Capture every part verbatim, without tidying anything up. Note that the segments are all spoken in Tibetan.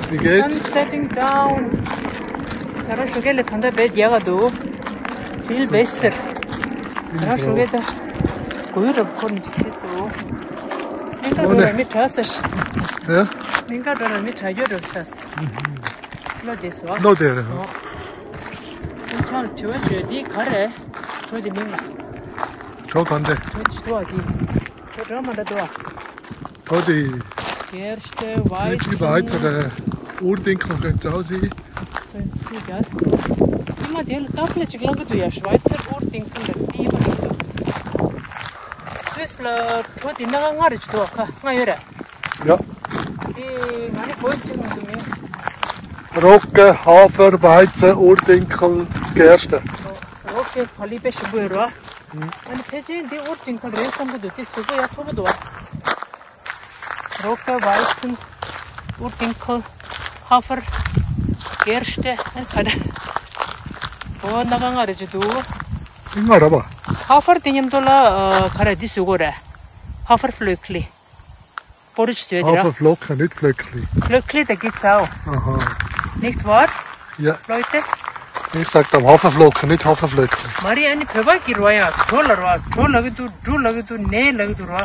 Tickets. Sun setting down. ད་རང་ཞོགས་ཀས་ལས་ད་ལྟ་བས་རྒྱག་ག་འདུག Feel better. ད་རང་ཞོགས་ཀས་ད་གོས་རབ་འཁོར་ནས་ཅིག་ཤེས་སོ། སྨན་ཁང་འགྲོ་ལ་མི་དྲག་ཟེར། ཨེ། སྨན་ཁང་འགྲོ་ལ་མི་དྲག་ཡོད་རབ་ཆགས། བློ་བདེ་སོ། བློ་བདེ་རེད་ཧ། ཁྱོད་དྲི་བ་བརྗོད་འདི་ག་རེད། གྲོ་དེ་མིང་ལ། གྲོ་གང་དེ། གྲོ་ཅི་འདུག་ཨ་དེ། གྲོ་གྲོ་མ་འདྲ་འདུག་ཨ། གྲོ་དེ། Gerste, Weizen, Weizen, Urdinkel, Franzausi. Franzausi, gell? ཨ་མ་དེ་ལ་ཏོག་ཙམ་ཅིག་ལང་གི་འདུག་ཡ། Schweizer Urdinkel ལ་ཏི་བ་རེད་འདུག་སུད་སི་ལ་གྲོ་དེ་སྣ་ཁ་ལྔ་རེ་ཅིག་འདུག་ཨ། ཁ་ལྔ་ཡོད་རེད། ཡ། དེ་ང་ནི་གོ་ཅིག་མི་འདུག་མིན། Roggen, Hafer, Weizen, Urdinkel, Gerste. རོ་ཀེ་བ་ལི་དཔེ་ཞིམ་པོ་ཡོད་རོ། ཨ་ནི་ཕལ་ཆེར་འདི་ཨུར་ཏིང་ཁལ་རེད་བསམ་གི་འདུག་དེ་གཟུགས་པོ་ཡ་མཐོ་པོ་འདུག་བ། རོ་ཀེ་ཝའི་ཚན། ཨུར་ཏིང་ཁལ། ཧ་ཧྥར། གེར་ཤྟེ། ཨ་ནི་ག་རེ། འོ་སྣ་ཁ་ལྔ་རེ་ཅིག་འདུག་ལྔ་རེད་པ། ཧ་ཧྥར་དེ་མཉམ་དུ་ལ་ཨ་ག་རེ་འདི་བཟོས་དགོས་རེད། ཧ་ཧྥར་ཕློ་ཁི་ལི། པོ་རི་ཅི་བཟོས་དེ་ར། Haferflocken, nicht Flöckli. Flöckli, da gibt's auch. Aha. Nicht wahr? Ja. Leute? Ich sag dann Haferflocken, nicht Haferflöckli. མ་རེད། ཨ་ནི་བོད་པ་གི་རོ་ཡ་གྲོ་ལ་རོ། གྲོ་ལ་གི་འདུག་འབྲུ་ལ་གི་འདུག་ནས་ལ་གི་འདུག་རོ།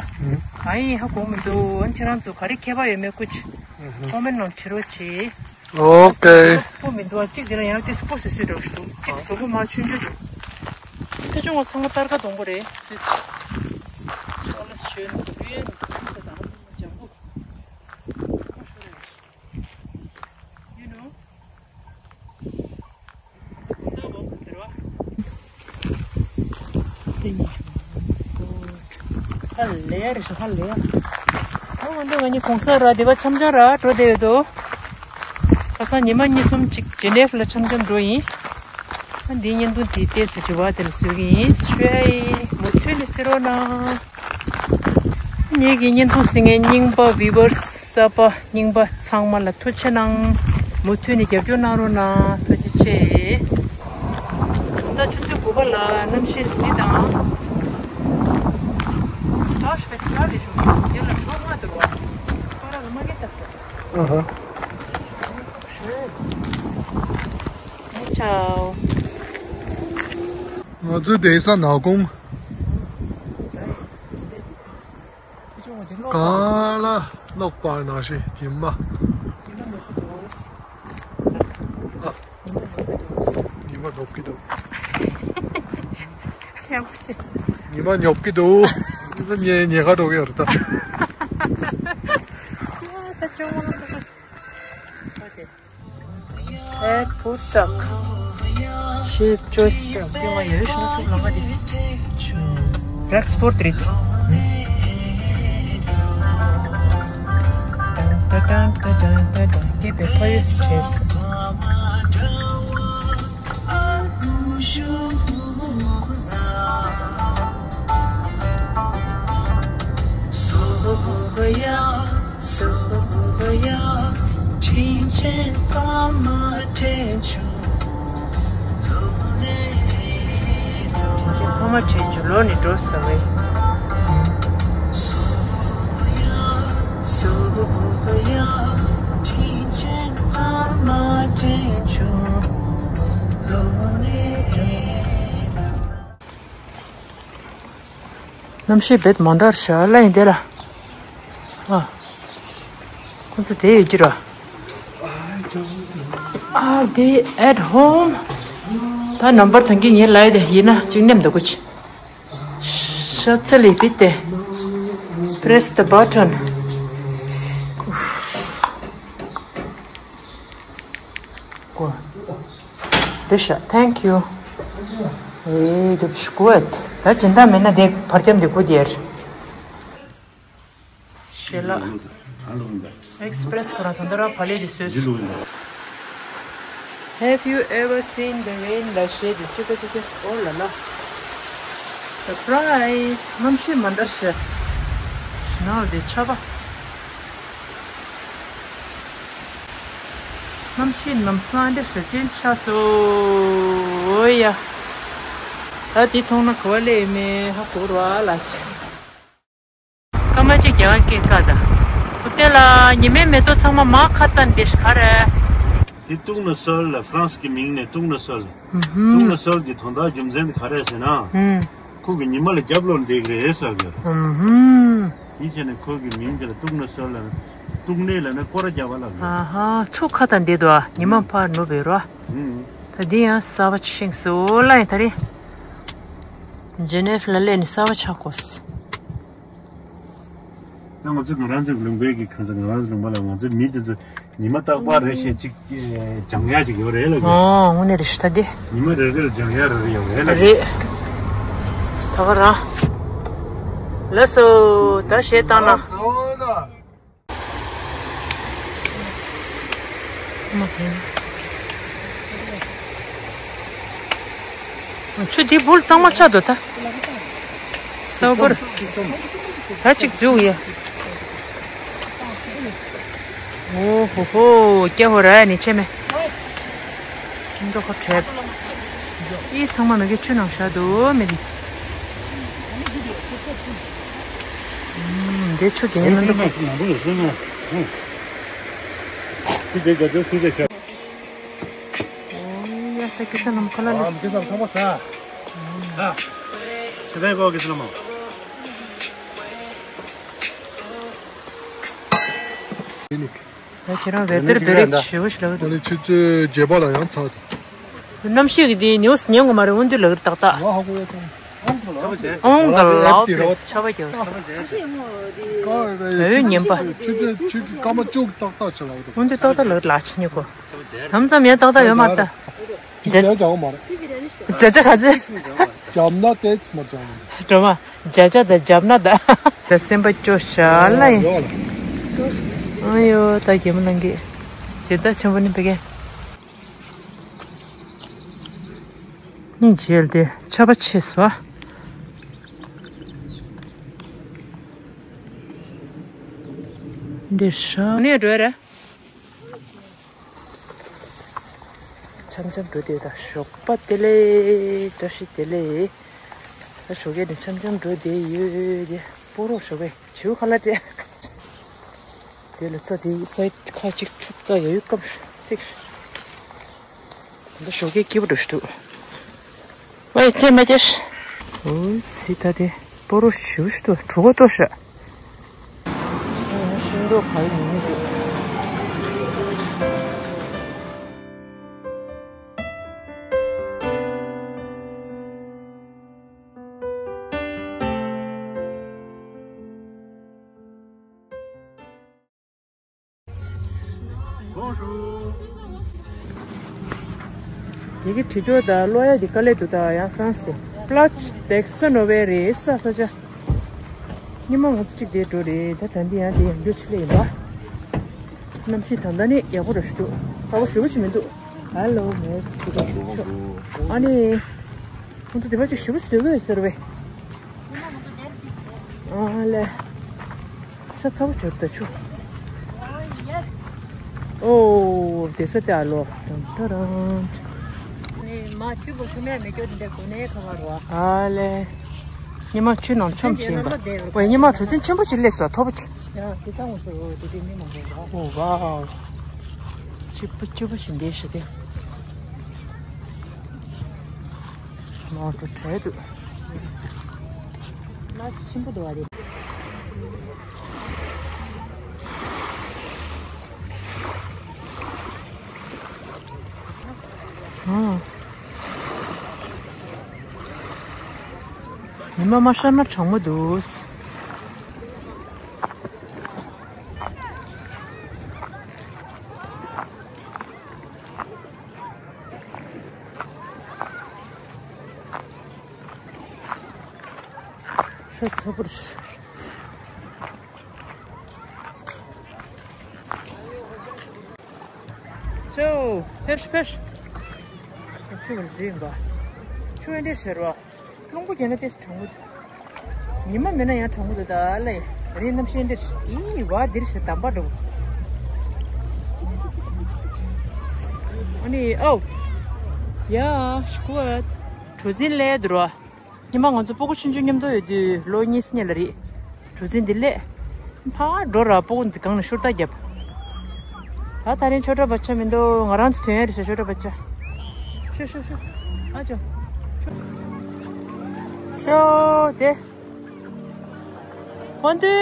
ཨ་ཡིན་ཧ་གོ་མི་འདུག་ཨ་ནི་ཁྱེད་རང་ཚོ་ག་རེ་མཁས་པ་ཡོད་མེད་ཀུ་ཅི། ཨ་ཧ། ཁོ་མེན་ནང་བྲིས་རོགས་བྱེད། ཨོ་ཀེ། སྤོ་མི་འདུག་ཨ་གཅིག་དེ་ལ་ཡང་དེ་སྤོ་སུ་སུ་འདྲ་བོ་ཞིག་འདུག་གཅིག་གཟུགས་པོ་མ་ཆུང་ཆུང་འདུག་ཁྱེད་ཆུང་བ་ཚང་མ་སྟར་ཀ་སྡོང་པོ་རེད་སུས། Alles schön grün, grün, verdammt, ལྗང་གུ། སྔོ་ཤོར་རེད། You know? ཧ་ལས་རེད་ཤག་ཧ་ལས། ཨ་འོན་ཏེ་ང་གཉིས་གུང་སེང་ར་སྡེ་བ་འཆམ་འཆམ་ར་འགྲོ་བསྡད་ཡོད་དོ། ཁ་སང་ཉི་མ་གཉིས་གསུམ་ཅིག་ཇི་ནེབ་ལ་འཆམ་འཆམ་འགྲོ་ཡིན། ཨ་འདིའི་བརྙན་ཐུང་དེའི་ལྟས་སུ་དྲི་བ་དེ་ལ་བཟོ་གི་ཡིན། ཤོད་ཡ་ཡིན། མུ་མཐུད་ནས་གཟིགས་རོགས་གནང་། ངེད་ཀྱི་བརྙན་ཐུང་གཟིགས་མཁན་རྙིང་པ་བི་ཝར་གསར་པ་རྙིང་པ་ཚང་མ་ལ་ཐུགས་རྗེ་གནང་། མུ་མཐུད་ནས་རྒྱབ་སྐྱོར་གནང་རོགས་གནང་། ཐུགས་རྗེ་ཆེ། ད་ཆུ་ཚོད་དགུ་པ་ལ་གནམ་གཤིས་གཟིགས་དང་། སྟོབས་ཤིག་པའི་ཚ་རེ་བྱུང་། དེ་ལ་གྲོ་མ་འདུག་བ། ཁོ་རང་ལ་མ་གི་ད། ཨ་ཧ། ཞུ། ཨེ་ཆའོ། ང་ཚོའི་གདན་ས་ནག་ཁུང་། ག་ལ་གློག་པར་ནང་བཞིན་ཉི་མ། ཨ། ཉི་མ་ནུབ་ཀྱི་འདུག་ཡག་པོ་བྱས། ཉི་མ་ནུབ་ཀྱི་འདུག་ཉེ་ཉེ་ག་འགྲོ་གི་ཡོད་རེད་ད། ད་ཅོ་མ་ལ་འདུག Air Pusak. Shape choice. Black sport rit. Tadan, tadan, tadan. Keep it quiet, shapes. དྲིན་ཆེན་ཕ་མ་དྲན་བྱུང་ལོ་ནས་འགྲོ་ཟེར་བས། གནམ་གཤིས་རྦད་མ་འདྲ་ཤག་ལ་ཡིན་དེ་ལ། ཨ། ཁོང་ཚོ་དེ་ཡོད་ཀྱི་ར། Are they at home? ད་ནམ་བར་ཐོན་གྱི་ངའི་ལའི་དེ་ཡིན་ན་གཅིག་ནེམ་འདུག་གོ་ཆི། ཤ་ཚ་ལི་པི་ཏེ། Press the button. གོ། འདི་ཤ། Thank you. ཨེ་དུ་ཤ་གོད། ད་སྦྱིན་བདག་མེད་ན་དེ་བར་ཁྱམས་དེ་གོ་དེར། ཤེ་ལ། Express ཁོ་རང་ད་ལྟ་རང་བ་ལེ་དེ་སོས། Have you ever seen the rain? ལ་ཤེ་དེ་ཅི་ག་ཅི་ག་ཨོ་ལ་ལ། Surprise. གནམ་གཤིས་མ་འདྲ་ཤག Snow དེ་ཆར་པ། གནམ་གཤིས་ནམ་སང་འདི་ཞེ་ཅན་ཆགས་སོང་ཡ། ད་འདི་མཐོང་ན་ག་བ་ལས་མེད་ཧ་གོ་ར་ལ་ཆེ། སྐར་མ་གཅིག་རྒྱ་གར་སྐད་བཀག་ད། དེ་ལ་ཉི་མའི་མེ་ཏོག་ཚང་མ་མར་ཁ་བཏང་བསྡད་ཤག་ག་རེ། དེ་ཏུག་ནུ་སོལ་ལ། ཧྥ་རན་སི་གི་མིང་ནས་ཏུག་ནུ་སོལ། ཏུག་ནུ་སོལ་གྱི་དོན་དག་རྒྱུ་མཚན་དེ་ག་རེ་ཟེར་ན། ཁོ་གི་ཉི་མ་ལ་རྒྱབ་ལོག་བསྡད་ཀྱི་རེད་ཟེར་གི། དེ་བྱས་ནས་ཁོ་གི་མིང་དེ་ལ་ཏུག་ནུ་སོལ་ལ། ཏུག་ནེ་ལ་ནི་སྐོར་ར་རྒྱབ་པ་ལ། ཨ་ཧ། ཚུགས་ཁ་བཏང་བསྡད་འདུག་ཉི་མ་ཕར་ནུབ་པའི་རོ། ད་འདི་ཡང་གསར་པ་ཅིག་ཤེས་སོང་ལ། ཡིན་ད་རེད། ཇེ་ནེབ་ལ་སླེབས་ནས་གསར་པ་ཆགས་གོ། ད་ང་ཚོ་ང་རང་ཚོའི་ལུང་པའི་གི་ཁ་ཚ། ང་རང་ཚོ་ལུང་པ་ལ་ང་ཚོའི་མི་དེ་ཚོ་ཉི་མ་རྟག་པར་རེ་བཞིན་ཅིག་སྦྱང་ཡ་ཅིག་ཡོད་རེད་ལ། ཨོ་དངོས་གནས་རེད་ཤག་ད་དེ། ཉི་མ་རེ་རེ་ལ་སྦྱང་ཡ་རེ་རེ་ཡོད་རེད་ལ། རེད། ད་ག་རང་། ལགས་སོ། ད་གཞས་བཏང་ན། ལགས་སོ་ལ། ཆུ་འདི་འབུར་གཙང་མ་ཆགས་འདུག་ད། ས་འབུར། ད་ཅིག་འཛུགས་ཡ། ཨོ་ཧོ་ཧོ། སྐྱ་ཧོ་ར་ནི་ཆེ་མེ། འགྲོ་ཁོ་བྲེབ། ཨི་ཚང་མ་མེ་གི་ཆུ་ནང་བཞག་འདུག་མེ་དི། འདི་ཆུ་གྱོན་ཡ་མི་འདུག་དེ་དེ་ག་ཚོད་སུ་དེ་ཤ། ཡ་ད་ཀི་ས་ལམ་ཁ་ལ་ལ། ཨ་ཀི་ས་ཚང་མ་ས། ཨ། དེ་ནས་གོ་ཀི་ས་ལམ། ད་ཁྱེད་རང་ཝེ་ཏར་བེ་རེག་ཞེ་པོ་ཞིག་ལབ་ཀྱི་འདུག་ཨ་ནི་ཆུ་ཚོད་བརྒྱད་པ་ལ་ཡང་ཚར་འདུག་གནམ་གཤིས་ཀྱི་དེ་ནིའུ་སི་ཉན་གི་མ་རེད། འོན་ཏེ་ལབ་ཀྱི་འདུག་ཏག་ཏག་ང་ཧ་གོ་ཡ་ཚང་། ཨོང་གི་ལའོ་པེ་ཆར་པ་རྒྱག་འོད་ངན་པ། ཆུ་ཚོད་ཆུ་ཚོད་སྐར་མ་བཅུ་ཏག་ཏག་ཆགས་ལབ་འདུག་འོན་ཏེ་ཏག་ཏག་ལབ་ལ་ཆ་ཉེ་གོ། མཚམས་མཚམས་ཡང་ཏག་ཏག་ཡོད་མ་རེད་ད། ཅ་ཅ་ཅ་ཅ་ག་ཚོད། ཇབ་ན་ཏེ་ཙི་མ་ཇབ་ན། སྒྲོལ་མ། ཇ་ཇ་དང་ཇབ་ན་ད། ད་སེམས་པ་སྐྱོ་ཤ་ལ་ཡིན། ཨ་ཡོ་ད་གད་མོ་ལངས་གི། ཇི་ལྟར་ཆེན་པོ་ནི་བེ་གེ། སྙིང་རྗེ་ལ་དེ་ཆར་པ་ཆེ་སོ། འདི་ཤ་ནས་འགྲོ་ར། འཆམ་འཆམ་འགྲོ་བསྡད། ད་ཞོགས་པ་བདེ་ལེགས། བཀྲ་ཤིས་བདེ་ལེགས། ད་ཞོགས་ཀས་ནས་འཆམ་འཆམ་འགྲོ་བསྡད་ཡོད་དེ། སྤོ་རོགས་ཞོགས་པས་བྱིའུ་ཁ་ལག་སྤྲད། དེ་ལ་རྩྭ་དེ་སའི་ཁ་ཅིག་ཚ་རྩྭ་ཡ་ཡུལ་སྐམ་ཚིག་ད་ཞོགས་ཀས་སྐྱིད་པོ་འགྲོ་ཞིག་འདུག་ཝེ་ཚེ་མ་རྒྱས། འོ་སི་ད་དེ་སྤོ་རོགས་ཞིག་འདུག་གྲོད་ཁོག་ལྟོགས་ཤག་ཤིང་ཏོག་ག་རེ་ཉོ་ཉོ་དགོས། དེ་གི་བྲིས་ཐོ་དང་ཀློག་ཡ་དེ་དཀའ་ལས་འདུག་ད་ཡང་ཧྥ་རན་སི་དེ། Plage d'Aix་ནོ་བེ་རེད་ས་ས་ཆ། ཉི་མ་ང་ཚོ་གཅིག་དེ་འགྲོ་རེད། ད་ད་འདི་ཡང་དེ་ཡང་འགྲོ་ཆེད་ལས་ཡིན་པ། གནམ་གཤིས་ད་ལྟ་ནི་ཡག་པོ་རེད་ཤག་འདུག་ཚ་པོ་ཞེ་པོ་ཞིག་མི་འདུག Hello, merci. ཨ་ནི། ཁོང་ཚོ་དེ་པ་ཅིག་ཞེ་པོ་བཟོས་ཀྱི་ཡོད་ཟེར་བས། ཨ་ལེ། ཤ་ཚ་པོ་བྱོས་ད་ཆུ། ཨོ། བསྡད་ས་དེ་ཨ་ལོ། ཏང་ཏ་རང་། ནི་མ་ཆུ་བོ་ཆུ་མེད་མེད་སྐྱོ་འདི་འདྲ་གོ་ནས་ཁ་བར་བ། ཨ་ལེ། ཉི་མ་ཆུ་ནང་མཆོངས་བྱིན་པ། ཨོ་ཉི་མ་གྲུ་གཟིངས་ཆེན་པོ་ཅིག་སླེབས་སོང་མཐོ་པོ་ཅིག་ཡ་དེ་ལྟ་འོང་ཟེར་འོ་དེ་དེ་མི་མང་པོ་འདུག་ཨོ་ཝའོ། སྐྱིད་པོ་སྐྱིད་པོ་ཞིག་འདས་ཤི་དེ། མང་དུ་བྲལ་འདུག་ལ་ཆེན་པོ་འདུག་བ་རེད། ཨ། ཉི་མ་མ་ཤར་ན་གྲང་མོ་འདུག་ཤ་ཚ་པོ་རེད། ཆོ། ཕེབས་ཕེབས། ཆུ་བར་འཛུལ་ཡིན་པ། ཆུ་ཨེ་འདྲས་ཤར་བ། རླུང་བུ་རྒྱག་ན་ཏོག་ཙམ་གྲང་མོ་འདུག་ཉི་མ་མེད་ན་ཡང་གྲང་མོ་འདུག་ད་ལ་ཡ་རེད། གནམ་གཤིས་འདིར་ཨི་བ་འདིར་ཞེ་དམ་པ་འགྲོ། ཨ་ནི་ཨོ། ཡ་ཤི་ཀུ་ཨད། གྲུ་གཟིངས་ལས་འདུག་རོ། ཉི་མ་ང་ཚོ་སྤུ་གུ་ཆུང་ཆུང་མཉམ་དུ་ཡོད་དུས་ལོ་གཉིས་སྙེ་ལ་རེད། གྲུ་གཟིངས་འདི་ལས། ཕར་འགྲོ་ར། སྤུ་གུ་འདི་སྒང་ནས་ཤུར་ལྟ་རྒྱབ། ད་ད་རིང་ཆོས་གྲྭ་པ་ཆ་མི་འདུག་ང་རང་ཚོ་ཐོན་ཡ་རེད་ཤག་ཆོས་གྲྭ་པ་ཆ། ཤོ་ཤོ་ཤོ། ཨ་ཅོ། ཤོ་དེ། ཧོན་དུ།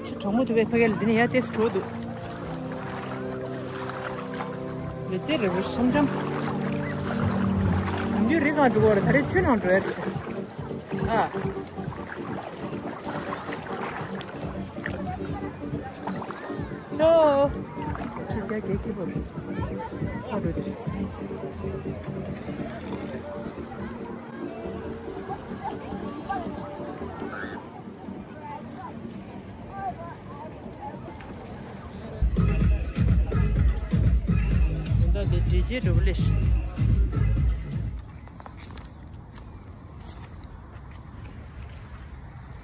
ཤི་གྲོགས་མོ་དུ་བའི་ཕ་གི་ལ་འདི་ནས་ཡར་ཏོག་ཙམ་འགྲོ་འདུག་ལེ་ཙེ་རེ་བོ་ཤམ་ཤམ། ཡུན་རིང་གང་འགྲོ་བར་ད་རེས་ཆུ་ནང་འགྲོ་ཡ་རེད། ཨ། ལོ། ཆུ་རྒྱ་སྐྱེད་ཀྱི་བོ། ཨ་རུ་དེ། ད་དེ་འདྲེ་ཅེ་འགྲོ་ལེ་ཤི།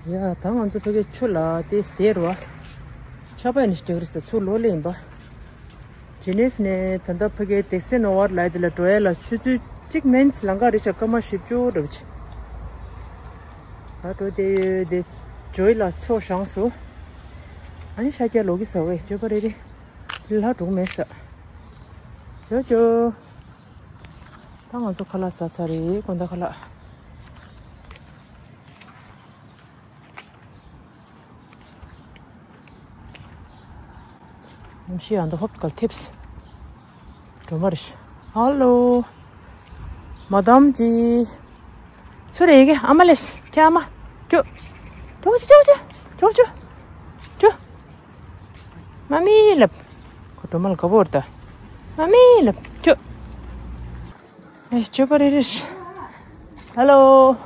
ཡ། ད་ང་ཚོ་ཕ་གིའི་ཆུ་ལ་ཏོག་ཙམ་བསྡད་རོགས། ཆར་པ་ཡིན་ན་ཞིག་རྒྱག་གི་རེད་ཟེར། ཚུར་ལོག་ལེ་ཡིན་པ། ཇི་ནེབ་ནས་ད་ལྟ་ཕ་གིའི་ཏེག་སི་ནོ་ཝར་ལ་དེ་ལ་འགྲོ་ཡ་ལ་ཆུ་ཚོད་གཅིག་མན་ཙམ་ལང་ཀ་རེད་ཤག་སྐར་མ་བཞི་བཅུ་འདྲ་བོ་ཅིག་ད་འགྲོ་དེ་ཡོད་དེ། ཇོའི་ལ་ཚོ་བཞག་སོང་། ཨ་ནི་ཤར་རྒྱག་ལོག་གི་ཟེར་བས། སྐྱོ་པ་རེ་རེ། ལྷ་འགྲོ་མེད་ས། ཇོ་ཇོ། ད་ང་ཚོ་ཁ་ལག་ཟ་ཚར་རེད། དགོང་དག་ཁ་ལག་ནམ་ཞིག་ཡང་འདི་ཧོབ་གལ་ཐེབས། སྒྲོལ་མ་རེད། ཧ་ལོ། མ་དམ་ཅི། སུ་རེད་ཡི་གེ་ཨ་མ་ལེ་ཤི་ཁྱེད་ཨ་མ། ཅོ། ཅོ་ཅོ་ཅོ་ཅོ་ཅོ། ཅོ། མ་མི་ལབ། ཁོ་སྒྲོལ་མ་ལ་དགའ་པོ་རེད་ད། མ་མི་ལབ་ཅོ། ཨེ་ཅོ་པ་རེ་རེ། ཧ་ལོ།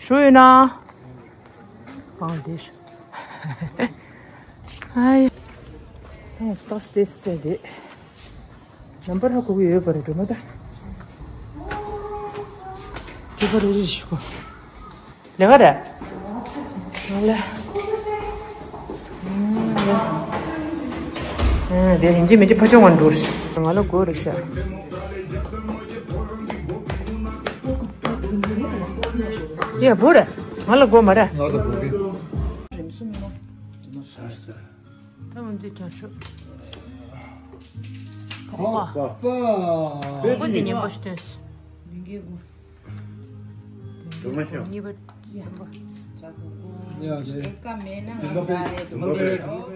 ཞུ་ཡོད་ན། ཨང་དེ། ཨའི། ད་ང་ཚོ་ཏོག་ཙམ་ཏོག་ཙམ་བྱས་ཏེ། ནམ་བར་ཧ་གོ་གི་ཡོད་པ་རེད་འགྲོ་མ་ད། ཅོ་པ་རེ་རེ་ཞུ་གོ། ལས་ཀ་རེད། ང་ལ། ཨ། དེ་ཡིན་གཅིག་མིན་གཅིག་ཕ་ཆུང་ང་འགྲོ། ང་ལ་སྒོ་རེད་ཤག་ཡ་བུ་རེད། ང་ལ་སྒོ་མ་རེད། ང་ད་སྒོ་གི། ད་འོན་ཏེ་ཀྱང་ཤོག་ཧོ་པ། པ། སྒོ་འདི་ཉན་པོ་ཞིག་སྟོན། གཉིས་པ།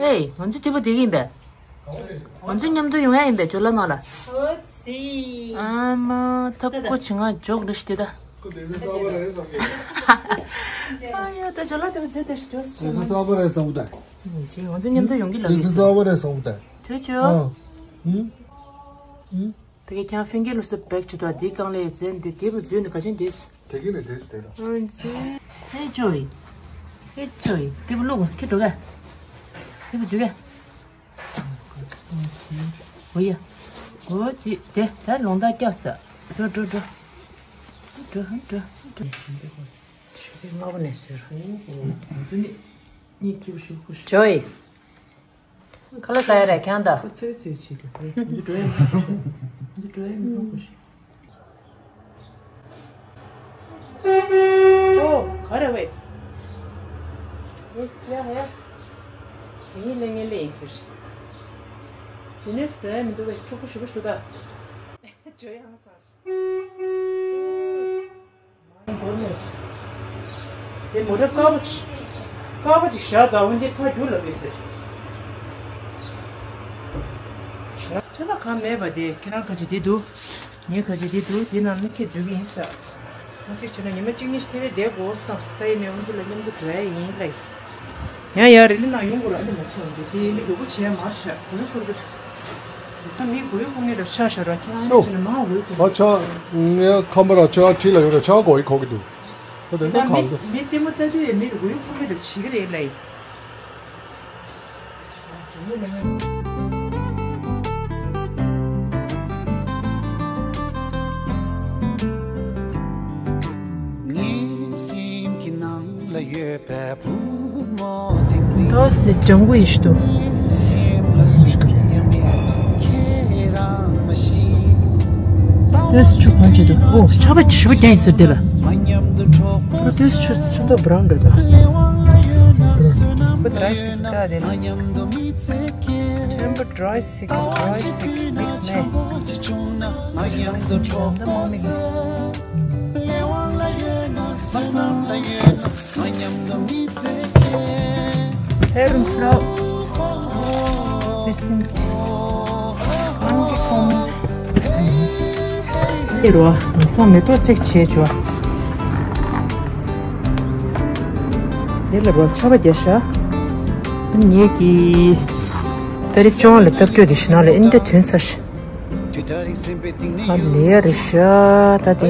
ཨེ། ང་ཚོ་དུས་པ་དེ་གི་ཡིན་པས། ང་ཚོ་མཉམ་དུ་ཡོང་ཡ་ཡིན་པས་ཇོ་ལ་ནང་ལ། ཨ་མ་ཐབ་ཀོ་ཆི་ང་ཇོག་རེ་ཤི་དེ་ད། ཨ་ཡ་ད་ཇོ་ལ་དེ་བ་ཛེ་ད་ཤི་ཇོ་སི་ང་ཚོ་མཉམ་དུ་ཡོང་གི་ལ་ང་ཚོ་ཇོ་ཇོ། ཨ། ཨུ། ཨུ། དེ་གས་ཀྱང་ཕིང་གི་ལུགས་སུ་བེག་བྱེད་དོ་དེའི་སྒང་ལས་ཟན་དེ་དེ་བུ་འཛུལ་ནས་ག་ཅན་དེས། དེ་གི་ནས་དེས་དེ་ར། ཨོ་ཙི། ཧེ་ཅོའི། ཧེ་ཅོའི། དེ་བུ་ལུག་ཁྱི་འགྲོ་ག་དེ་བུ་འདུག་ག་ཨོ་ཡ། ཨོ་ཙི། དེ་ད་ལོང་ད་སྐྱབས་ས། འགྲོ་འགྲོ་འགྲོ། འགྲོ་འགྲོ་འགྲོ། ཆུ་ཚོད་ལྔ་པོ་ནས་ཟེར། ཨོ་ཙི་ནི། ནི་ཁྱི་བུ་ཞུ་ཁུ་ཞུ། ཇོའི། ཁ་ལག་ཟ་ཡ་རེད་ཁྱང་ད། ཁོ་ཚེ་ཚེ་བྱེད་དུ་ཁོས་འདི་འགྲོ་ཡ་མི་ཁོ་ཤི། འདི་འགྲོ་ཡ་མི་ཁོ་ཤི། ཨོ་ག་རེ་བས། ངས་ཅི་ཡ་ཧེ། དེ་ངས་ལས་ངས་ལས་ཡིན་ཟེར། ཇི་ནེབ་འགྲོ་ཡ་མི་འདུག་བས། ཕྲུ་གུ་ཞུ་གུ་ཞུ་ད། འགྲོ་ཡ་མ་སང་། དེ་མོ་ཊ་དཀར་པོ་ཅིག་དཀར་པོ་ཅིག་བཞག་དང་འོན་ཏེ་ཕར་རྒྱུག་ལབ་ཡོད་ཟེར། ཁྱོད་ལ་གང་མེད་པ་དེ་ཁྱེད་རང་ཁ་ཆེ་དེ་འདུག་ངའི་ཁ་ཆེ་དེ་འདུག་དེ་ནང་ནས་ཁྱེད་འཛུལ་གི་ཡིན་ས། ང་གཅིག་བྱས་ན་ཉི་མ་གཅིག་གཉིས་ཤིག་དེ་བས་བསྡད་དགོས་བསམ་སོང་། ད་ཡིན་ནའི་འོན་ཏེ་ལ་མཉམ་དུ་འགྲོ་ཡ་ཡིན་ལབ། ཡང་ཡང་རི་ལི་ནང་ཡོང་དགོས་ལ་ཨ་ནི་མ་བྱས་འོང་དུས་དེ་ཡིན་ནི་མགྱོགས་པོ་བྱས་མར་བཞག་གོ་ཡུ་འཁོར་གི་འདུག་ད་མི་གོ་ཡུ་འཁོར་མཁན་འདྲ་ཆགས་ཤག་ར་ཁྱེད་རང་སོ། ཡིན་ན་མ་གོ་ཡུ་འཁོར་གི་ཨ་ཆ། ངའི་ཁམས་པ་ར་ཆ་ཁྲིད་ལ་ཡོད་ར་ཆ་གོ་ཡུ་འཁོར་གི་འདུག་ད་དེ་འདྲ་གང་འདུག་མི་ལྟད་མོ་ལྟ་རྒྱུ་ཡ་མི་གོ་ཡུ་འཁོར་མཁན་འདྲ་བྱེད་གི་རེད་ལ་ཡིན། ངའི་སེམས་ཀྱི་ནང་ལ་ཡོད་པའི་བུ་མོ་བསྟན་འཛིན། ཏོག་ཙམ་ནས་ལྗང་གུ་ཡིན་ཞིག་འདུག་ཏོག་ཙམ་ཆུ་གང་བྱེད་འདུག་ཨོ་ཆར་པ་ཞེ་པོ་རྒྱག་ཡིན་ཟེར་དེ་ལ། ཨ་དེ་ཆུ་ཚོན་མདོག་བྷ་རའུན་འདྲ་འདུག་ཁོ་ཌ་རའི་སི་ཀ་དེ་ལ། ཁོ་ཌ་རའི་སི་ཀ་མིག་ནས། ཧེ་རུམ་ཕྲོ། ལི་སིན་ཊི། ཨང་ཀི་ཀོམ། ཨེ་རོ། ང་ཚོ་མེ་ཏོག་ཅིག་བྱས་ཆོག་འདི་ལ་རོ་ཆར་པ་རྒྱག་ཤག་ངེད་ཀྱིས་ཏ་རིག་བཅོ་ལྔ་ལ་སྟབས་བསྐྱོད་དེ་ཞིག་ནང་ལ་ཨིན་འདྲ་ཐོན་ཚར་ཤག་ཨ་ལས་རེད་ཤག་ད་དེ།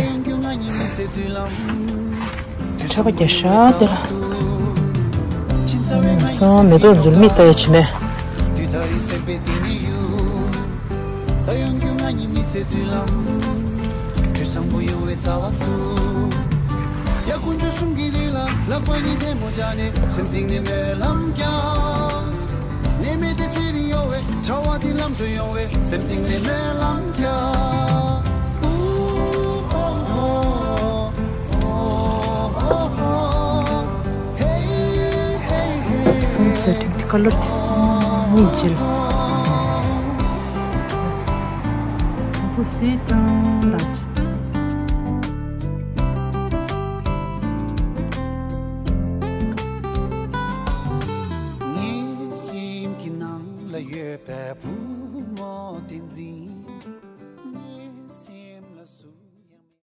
ཆར་པ་རྒྱག་ཤག་དེ་ལ། སང་མེ་ཏོག་འཛུལ་མི་ལྟ་ཡ་བྱེད་མེད། Sunset དེ་ཀ་ལར་དེ་གཉིས་བརྗེ་ལ། ཨ་ཁུ་སི་དང་ལ། ངའི་སེམས་ཀྱི་ནང་ལ་ཡོད་པའི་བུ་